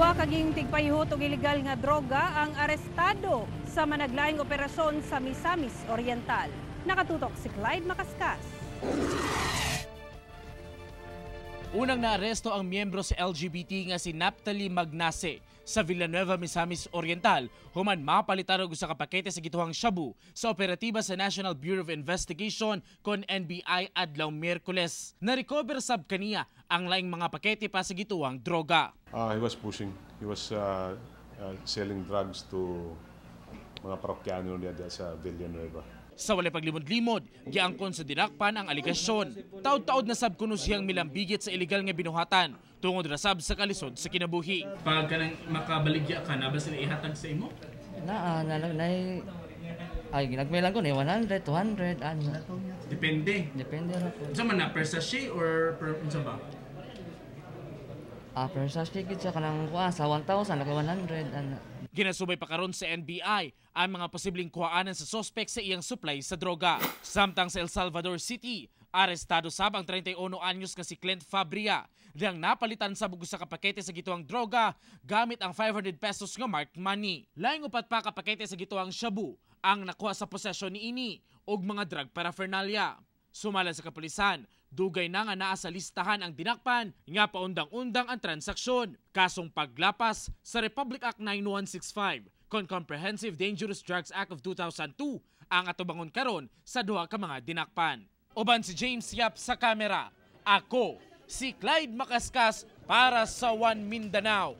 Duha kaging tigpayuhot og ilegal nga droga ang arestado sa managlaing operasyon sa Misamis Oriental. Nakatutok si Clyde Macascas. Unang naaresto ang miyembro sa LGBT nga si Naphtali Magnase sa Villanueva, Misamis Oriental human mapalitan og usa ka pakete sa gituhang shabu sa operatiba sa National Bureau of Investigation kon NBI adlaw Miyerkules. Na-recover sab kaniya ang laing mga pakete pa sa gituhang droga. He was pushing. He was selling drugs to mga parokyano niya diya sa Villanueva. Sa walay paglimod-limod, giangkon sa dinakpan ang aligasyon. Taod-taod na sab kuno siyang milambigit sa ilegal nga binuhatan tungod ra sab sa kalisod sa kinabuhi. Pag kanang makabaligya ka na ba sila ihatag sa imo? Naa, na lang nay ay ginagmay lang ko ni 100, 200 ano. Depende. Depende ra po. Unsa man na, per sachet or per unsa ba? Ah, per sachet gid siya kanang kuan sa 1,000 naka 100 ano. Ginasubay pa karon sa NBI ang mga posibleng kuhaanan sa sospek sa iyang supply sa droga. Samtang sa El Salvador City, arestado sab ang 31 anyos nga si Clint Fabria diyang napalitan sa usa ka pakete sa gituang droga gamit ang 500 pesos nga marked money. Laing upat pa ka pakete sa gituang shabu ang nakuha sa posesyon niini og mga drug paraphernalia. Sumala sa kapulisan, dugay na nga naa sa listahan ang dinakpan nga paundang-undang ang transaksyon. Kasong paglapas sa Republic Act 9165 kon Comprehensive Dangerous Drugs Act of 2002 ang atubangon karon sa duha ka mga dinakpan. Uban si James Yap sa kamera. Ako, si Clyde Macascas para sa One Mindanao.